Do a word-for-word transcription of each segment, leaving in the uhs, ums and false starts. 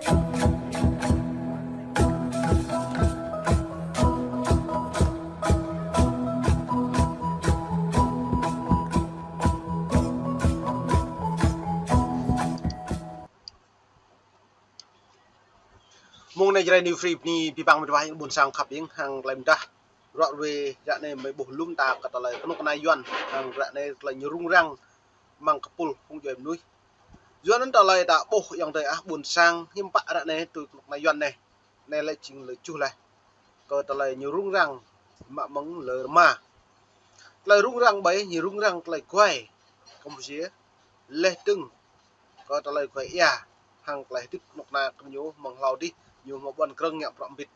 Mông anai Jrai New Free bơni abih bang met wa ƀing ƀôn sang khăp ƀing hăng tơlơi mơdah. Ră ruai ră anai mơi ƀuh lŏm ta kơ tơlơi kơnuk kơna Yuan hăng ră anai tơlơi ñu rŭng răng amăng kơpul phung djuai mơnuih. Yua anŭn tơlơi ta ƀuh ayŏng adơi ah ƀôn sang hiư̆m pă ră anai tui kơnuk kơna Yuan anai. Anai lĕ jing lĕ čuh laih kơ tơlơi ñu rŭng răng mă mơ̆ng lơ rơma. Tơlơi rŭng răng ƀai ñu rŭng răng tơlơi guai Kampuchia laih dơ̆ng kơ tơlơi guai ia hăng tơlơi hơdip kơnuk kơna kơ ñu mơ̆ng hlâo adih ñu hmâo ƀuăn krơ̆ng ngă prăk mbĭt.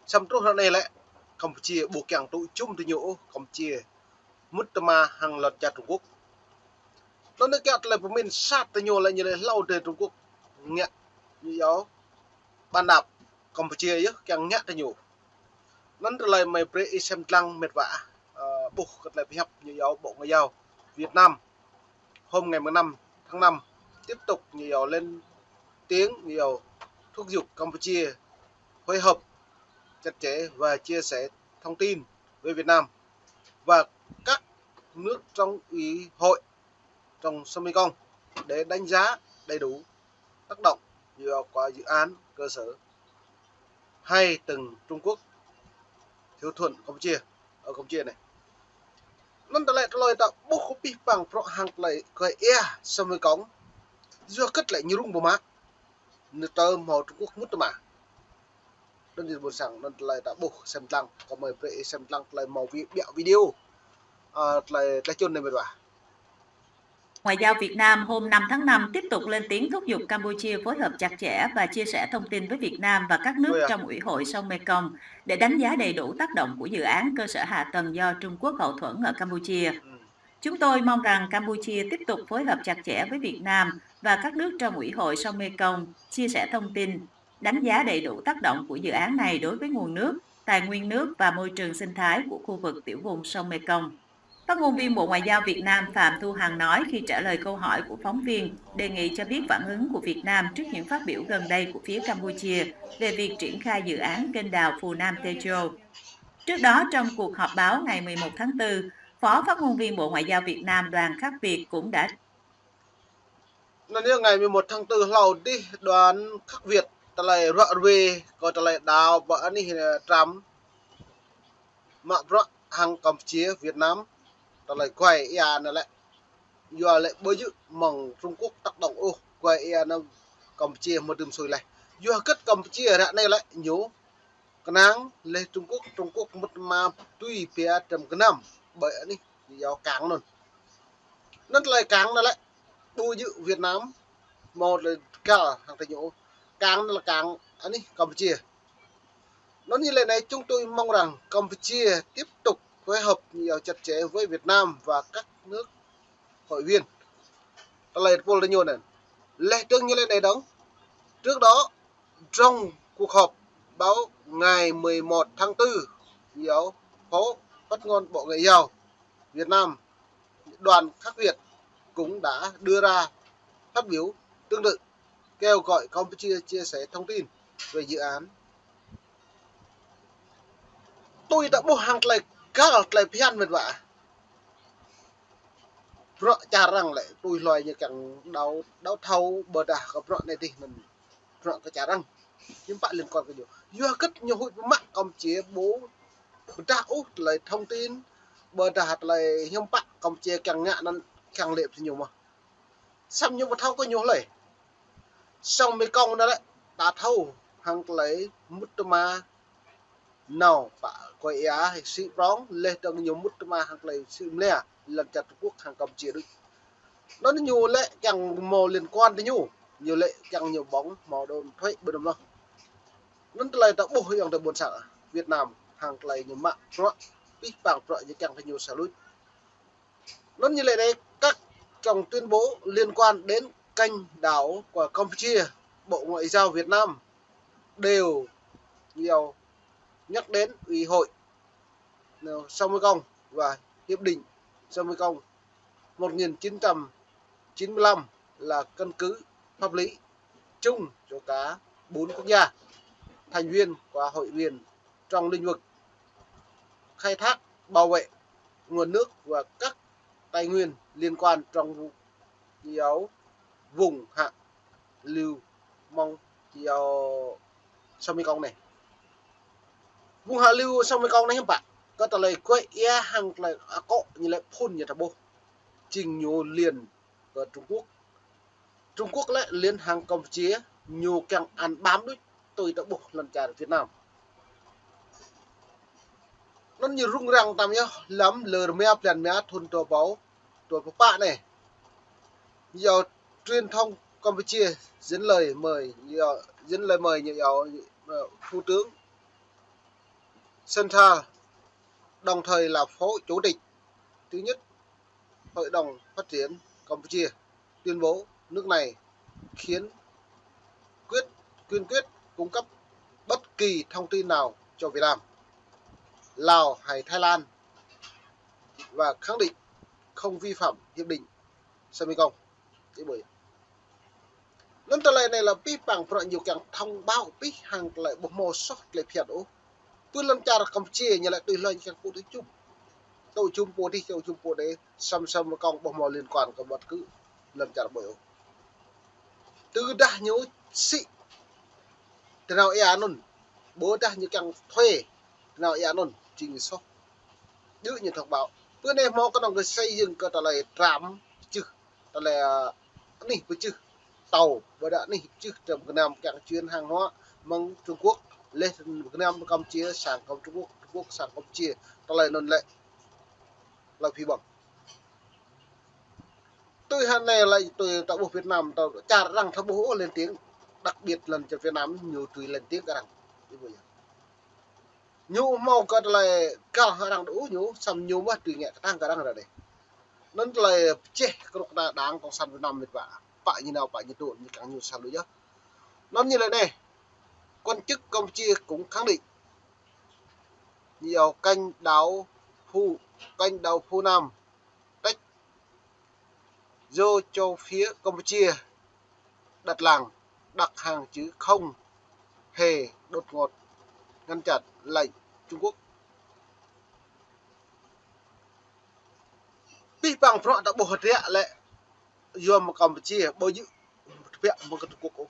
Samơ̆ truh ră anai lĕ Kampuchia ƀu kiăng tŭ jum tơ ñu ôh, Kampuchia mŭt tơma hăng lŏn čar Trung Quốc. Anŭn kiăng tơlơi pơmĭn sat tơ ñu lĕ ñu lĕ hlâo adih Trung Quốc ngă ñu iâu ƀan đạp Kampuchia yơh kiăng ngă tơ ñu. Anŭn tơlơi mơi brơi ih sem lăng met wa, ơ, ƀuh kơ tơlơi pơhiăp ñu iâu Bộ Ngoại giao Việt Nam hôm ngày mười lăm tháng năm tiếp tục ñu iâu lên tiếng, ñu iâu thúc giục Campuchia phối hợp chặt chẽ và chia sẻ thông tin với Việt Nam và các nước trong ủy hội trong sông Mekong để đánh giá đầy đủ tác động của dự án cơ sở hai tầng Trung Quốc Thiệu Thuận Campuchia, ở Campuchia anai. Anŭn tơlơi tơlơi ta ƀuh kơ abih bang prăk hăng tơlơi kơ ia sông Mekong. Yua hơget lĕ ñu rŭng ƀu mă, ñu tơ hmâo Trung Quốc mŭt tơma. Anŭn yơh ƀôn sang, anŭn tơlơi ta ƀuh sem lăng, kơ mơi brơi sem lăng tơlơi hmâo vi-, ƀiă video. Ơ, tơlơi, tơlơi čun anai met wa. Ngoại giao Việt Nam hôm năm tháng năm tiếp tục lên tiếng thúc giục Campuchia phối hợp chặt chẽ và chia sẻ thông tin với Việt Nam và các nước trong ủy hội sông Mekong để đánh giá đầy đủ tác động của dự án cơ sở hạ tầng do Trung Quốc hậu thuẫn ở Campuchia. Chúng tôi mong rằng Campuchia tiếp tục phối hợp chặt chẽ với Việt Nam và các nước trong ủy hội sông Mekong, chia sẻ thông tin, đánh giá đầy đủ tác động của dự án này đối với nguồn nước, tài nguyên nước và môi trường sinh thái của khu vực tiểu vùng sông Mekong. Phát ngôn viên Bộ Ngoại giao Việt Nam Phạm Thu Hằng nói khi trả lời câu hỏi của phóng viên đề nghị cho biết phản ứng của Việt Nam trước những phát biểu gần đây của phía Campuchia về việc triển khai dự án kênh đào Phunam Tejo. Trước đó, trong cuộc họp báo ngày mười một tháng tư, Phó Phát ngôn viên Bộ Ngoại giao Việt Nam Đoàn Khắc Việt cũng đã Anŭn yơh ngày mười một tháng tư hlâo adih Đoàn Khắc Việt tơlơi ră ruai kơ tơlơi đào ƀơi anih, ơ, Trump mă prăk hăng Campuchia, Việt Nam, tơlơi guai ia anŭn lĕ. Yua lĕ ƀu djơ̆ mơ̆ng Trung Quốc tác động ôh, guai ia anŭn Campuchia mơdưm sui laih. Yua hơget Campuchia ră anai lĕ ñu kơnang laih Trung Quốc, Trung Quốc mŭt tơma tui pia trăm gơnam ƀơi anih ñu iâu cảng anŭn. Anŭn tơlơi cảng anŭn lĕ ƀu djơ̆ Việt Nam hmâo tơlơi găl hăng tơ ñu. Cảng anŭn lĕ cảng anih Campuchia. Anŭn yơh lĕ anai chúng tôi mong rằng Campuchia tiếp tục phối hợp nhiều chặt chẽ với Việt Nam và các nước hội viên. Tơlơi tơpul tơ ñu anŭn. Laih dơ̆ng ñu lĕ anai dơ̆ng. Trước đó, trong cuộc họp báo ngày mười một tháng tư, Phó Phát ngôn Bộ Ngoại giao Việt Nam Đoàn Khắc Việt cũng đã đưa ra phát biểu tương tự, kêu gọi Campuchia chia sẻ thông tin về dự án. Tui ta ƀuh hăng tơlơi găl tơlơi phiăn met wa. Prăk čar arăng lĕ tui hloi ñu kiăng đao, đao thâo ƀôdah kơ prăk anai adih anŭn. Prăk kơ čar arăng. Hiư̆m pă liên quan kơ ñu. Yua hơget ñu huĭ pơmă Campuchia ƀu pơdah ôh tơlơi thông tin ƀôdah tơlơi hiư̆m pă Campuchia kiăng ngă anŭn kiăng lĕ pơ ñu mơ̆n. Samơ̆ ñu ƀu thâo kơ ñu hlơi. Sông Mekong anŭn lĕ ta thâo hăng tơlơi mŭt tơma nao pă guai ia sĭ prong laih dơ̆ng ñu mŭt tơma hăng tơlơi sĭ mlia lŏn čar Trung Quốc hăng Campuchia đôč. Anŭn ñu lĕ kiăng hmâo liên quan tơ ñu, ñu lĕ kiăng ñu ƀơ̆ng hmâo đôn thuế ƀơi anŭn mơ̆n. Anŭn tơlơi ta ƀuh ayŏng adơi ƀôn sang Việt Nam hăng tơlơi ñu mă prăk, abih bang prăk ñu kiăng tơ ñu sa luč. Anŭn ñu lĕ anai các trong tuyên bố liên quan đến kênh đào của Campuchia, Bộ Ngoại giao Việt Nam đều nhiều nhắc đến Ủy hội, ờ, sông Mekong và Hiệp định sông Mekong một nghìn chín trăm chín mươi lăm là căn cứ pháp lý chung cho cả bốn quốc gia thành viên của hội viên trong lĩnh vực khai thác, bảo vệ nguồn nước và các tài nguyên liên quan trong vùng, vùng hạ lưu mông, sông Mekong này. Vùng hạ lưu sông Mekong này hiư̆m pă? Kơ tơlơi kuai ia hăng tơlơi akŏ ñu lĕ phŭn ñu ta ƀuh. Jing ñu liên kơ Trung Quốc. Trung Quốc lĕ liên hăng Campuchia, ñu kiăng ăn ƀăm đôč tui ta ƀuh lŏn čar Việt Nam. Anŭn ñu rŭng răng tăm yơh lăm lơ rơma blan rơma thŭn dua rơbâo dua pluh pă anai. Ñu iâu truyền thông Campuchia, dẫn lời mời, ñu iâu, dẫn lời mời ñu iâu, ờ, Thủ tướng Santha, đồng thời là Phó Chủ tịch thứ nhất Hội đồng Phát triển Campuchia, tuyên bố nước này khiến quyết, kiên quyết cung cấp bất kỳ thông tin nào cho Việt Nam, Lào hay Thái Lan và khẳng định không vi phạm hiệp định sông Mekong. Ih ƀuh yơh. Anŭn tơlơi anai lĕ pih păng prŏ ñu kiăng thông báo pih hăng tơlơi ƀu hmâo soh tơlơi phiăn ôh. Pơ lŏn čar Campuchia ñu lĕ tui hlơi ñu kiăng pô tui čum. Tui čum pô dih, tui čum pô dih, sông, sông Mekong ƀu hmâo liên quan kơ bất cứ lŏn čar ƀơi ôh. Tơdah ñu sĭ tơnao ia anŭn, ƀôdah ñu kiăng thuê tơnao ia anŭn, jing soh. Djơ̆ ñu thông báo. Pơ anai hmâo kơnơ̆ng kơ xây dựng kơ tơlơi tram pơčeh, tơlơi, ơ, anih pơčeh tàu, ƀôdah anih pơčeh tram gơnam kiăng chuyến hàng hóa mơ̆ng Trung Quốc, laih gơnam Campuchia sang Trung Quốc, Trung Quốc sang Campuchia, tơlơi anŭn lĕ tơlơi phi ƀơ̆ng. Tui hơnai lĕ tui ta ƀuh Việt Nam, ta čar arăng ta ƀuh ôh lên tiếng, đặc biệt lŏn čar Việt Nam ñu tui lên tiếng kơ arăng. Ih ƀuh yơh. Ñu hmâo kơ tơlơi găl hăng arăng đôč ôh ñu, samơ̆ ñu mơ̆ tui ngă kơtang kơ arăng ră anai. Anŭn tơlơi pơčeh kơnuk kơna Đảng Cộng sản Việt Nam mĕt wa. Pă ñu nao, pă ñu tŭ, ñu kiăng ñu sa lu yơh. Anŭn ñu lĕ anai, quan chức Campuchia cũng khẳng định, ñu iâu kênh đảo Phú, kênh đảo Phú Nam, tách do châu phía Campuchia đặt làng, đặt hàng chứ không hề đột ngột ngăn chặn lệnh Trung Quốc. Pih păng prŏ ta ƀuh hơdră lĕ yua mơ̆ng Campuchia, ƀu djơ̆ tơbiă mơ̆ng kơ Trung Quốc ôh.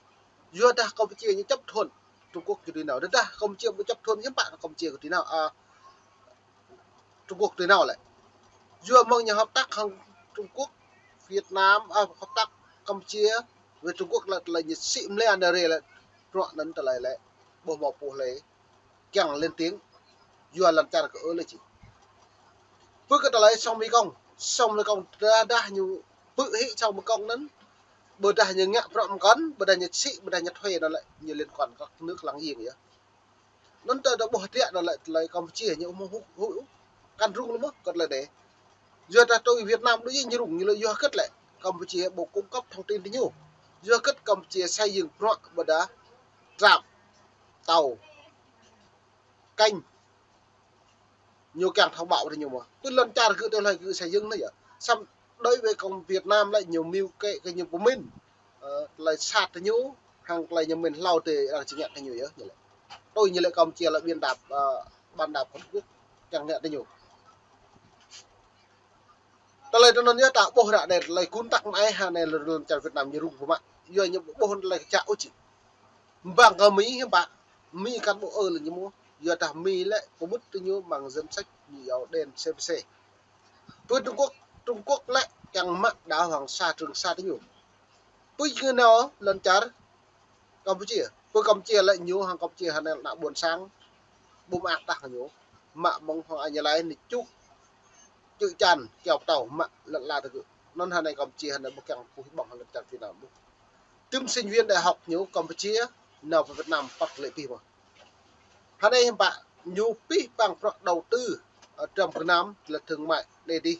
Yua dah Campuchia ñu chấp thuận Trung Quốc kơ tui nao. Dah Campuchia ƀu chấp thuận hiư̆m pă Campuchia kơ tui nao, a, Trung Quốc tui nao lĕ. Yua mơ̆ng ñu hợp tác hăng Trung Quốc, Việt Nam, a, hợp tác Campuchia với Trung Quốc lĕ, lĕ ñu sĭ mlĕ anai rê lĕ, prŏ anŭn tơlơi lĕ ƀu hmâo pô hlơi kiăng lên tiếng, yua lŏn čar kơ ơ lĕ či. Pơ kơ tơlơi sông Mekong, sông Mekong dah, dah ñu pơ hĭ sông Mekong anŭn, ƀôdah ñu ngă prŏ mơkŏn, ƀôdah ñu sĭ, ƀôdah ñu thuê anŭn lĕ, ñu liên quan kơ nước láng giềng yơh. Anŭn ta, ta ƀuh hơdră anŭn lĕ tơlơi Campuchia ñu hmâo huĭ, huĭ, kăn rŭng lĕ mơ̆ kơ tơlơi anai. Yua dah tui Việt Nam đôč ñu rŭng, ñu lĕ yua hơget lĕ Campuchia ƀu cung cấp thông tin tơ ñu. Yua hơget Campuchia xây dựng prŏ ƀôdah trạm tàu, kênh, ñu kiăng thông báo tơ ñu mơ̆. Pơ lŏn čar gơ̆ tui hlơi gơ̆ xây dựng anai yơh. Samơ̆ đối với công Việt Nam lĕ ñu mưu kế kơ ñu pơmĭn, ơ, tơlơi sat tơ ñu, hăng tơlơi ñu mĭn hlâo tơ arăng či ngă tơ ñu yơh, ñu lĕ. Tui ñu lĕ Campuchia lĕ biên đạp, ơ, bàn đạp Trung Quốc, kiăng ngă tơ ñu. Tơlơi tui anŭn yơh ta ƀuh ră anai tơlơi kŭn tăk mơai hă anai lŏn čar Việt Nam ñu rŭng pơmă. Yua ñu ƀuh tơlơi kơčă ôh či. Ƀăng kơ Mi hiư̆m pă, Mi kăn ƀu ơ lĕ ñu mơ̆. Yua dah Mi lĕ pơmŭt tơ ñu mơ̆ng danh sách ñu iâu đen C P C. Pơ Trung Quốc, Trung Quốc lĕ kiăng mă đảo Hoàng Sa Trường Sa tơ ñu. Pơ ñu nao lŏn čar Campuchia. Pơ Campuchia lĕ ñu hăng Campuchia hơnăl ană ƀôn sang, ƀu mă tah ñu. Mă mơ̆ng hŏng añai lai ñu čuk, čư̆ čan, kiao pơtâo, mă lŏn ala tơ gơ̆. Anŭn hơnai Campuchia hơnai ƀu kiăng pơhuĭ ƀơ̆ng hăng lŏn čar Việt Nam ƀu. Tơm sinh viên đại học ñu Campuchia nao pơ Việt Nam păt lĕ pih mơ̆. Hơnai hiư̆m pă ñu pih păng prŏ đầu tư, ơ, tram gơnam lĕ thương mại đe dih.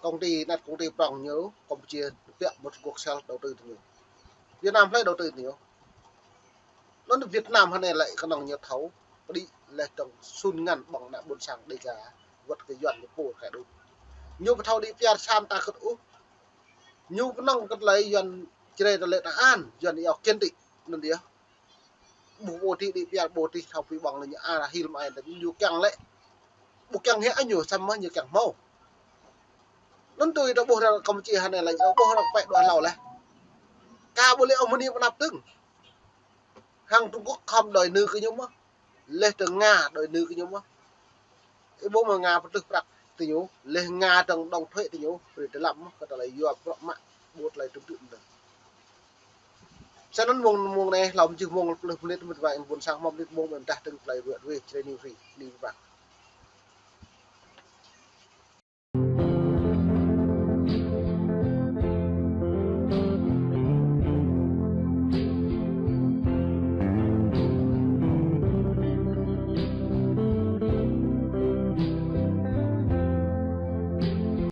Công ty, anăt công ty prŏng ñu Campuchia tơbiă mơ̆ng Trung Quốc sel đầu tư tơ ñu. Việt Nam hlơi đầu tư tơ ñu. Anŭn Việt Nam hơnai lĕ kơnơ̆ng ñu thâo pơđĭ laih dơ̆ng sun ngăn ƀơ̆ng ană ƀôn sang Đêga wơ̆t kơ Yuan ñu pô kơ đôč. Ñu ƀu thâo đĭ piar san ta kơ̆t ôh. Ñu kơnơ̆ng kơ tơlơi Yuan Jrai tơlơi ta an, Yuan iâu khiến tị, anŭn yơh. ƀuh ƀu tih đĭ pial ƀu tih thâo pui ƀơ̆ng lĕ ñu a hil mai tơ ñu kiăng lĕ. Ƀu kiăng hĕ ñu samơ̆ ñu kiăng hmâo. Anŭn tui tơ ƀuh arăng Campuchia hơnai lĕ ƀuh arăng pĕ đuaĭ hlâo leh. Ka ƀu lĕ ôh mơni pơnăp tưng. Hăng Trung Quốc khŏm đòi nư kơ ñu mơ̆n. Leh tơ Nga đòi nư kơ ñu mơ̆n. Ih ƀuh mơ̆ Nga pơtưh prăk tơ ñu, leh Nga dơ̆ng đóng thuế tơ ñu, brơi tơlăm mơ̆n, kơ tơlơi yua bruă mă, ƀu tơlơi tŭm tŭm tơ. Sĭt anŭn mông, mông anai, hlâo mơjih mông pluh mơnit, mơ̆t wa in ƀôn sang hmâo mơnit mông ƀing ta dơ̆ng tơlơi ruă ruê, črê niu ri, niu ri prăk.